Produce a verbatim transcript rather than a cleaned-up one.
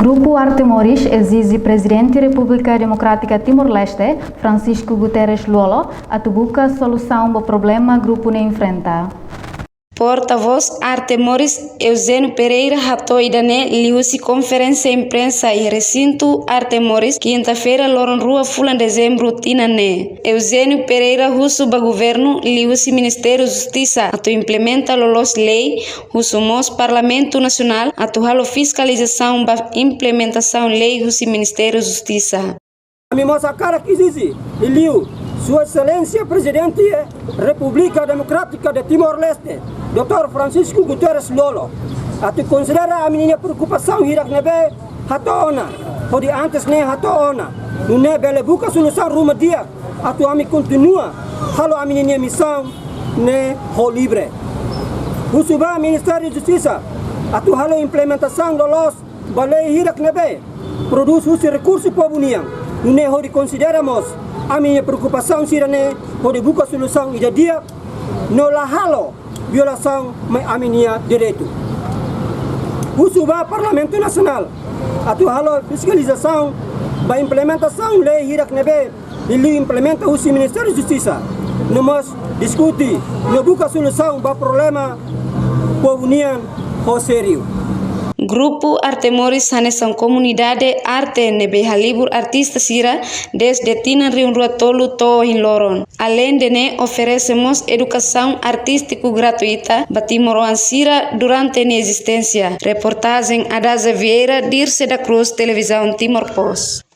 Grupu Arte Moris ezije Prezidente Repúblika Demokrátika Timor-Leste, Francisco Guterres Lú-Olo, atu buka solusaun ba problema grupu ne'e enfrenta. Portavós Arte Moris, Eugênio Pereira, hato'o ida-ne'e liuhusi konferénsia imprensa iha resintu Arte Moris, kinta-feira, loron rua fulan dezembru tinan ne'e. Eugênio Pereira husu ba governu liuhusi Ministériu Justisa atu implementa loloos lei, husu mós Parlamentu Nasionál atu halo fiskalizasaun ba implementasaun lei husi Ministériu Justisa. Ami mós hakarak ezije liuliu Sua Exelénsia Prezidente Repúblika Demokrátika de Timor-Leste, doutór Francisco Guterres Lú-Olo, atu konsidera ami-nia preokupasaun hirak ne'ebé hato'o ona, hodi antes ne'e hato'o ona, nune'e bele buka solusaun ruma di'ak atu ami kontinua halo ami-nia misaun ne'e ho livre. Husu ba Ministériu Justisa atu halo implementasaun loloos ba lei hirak ne'ebé prodús husi rekursu povu nian, nune'e hodi konsidera mós ami-nia preokupasaun sira-ne'e hodi buka solusaun ida di'ak no la halo violasaun mai ami-nia direitu. Husu ba Parlamentu Nasionál atu halo fiskalizasaun ba implementasaun lei hirak ne'ebé liuliu implementa husi Ministériu Justisa, no mós diskute no buka solusaun ba problema povu nian ho sériu. Grupu Arte Moris hanesan komunidade arte ne'ebé halibur artista sira dezde tinan rihun rua tolu to'o ohin loron. Aleinde ne'e, oferese mós edukasaun artístiku gratuita ba timoroan sira durante nia ezisténsia. Reportajen Adaza Vieira, Dirce da Cruz, Televizaun Timor Post.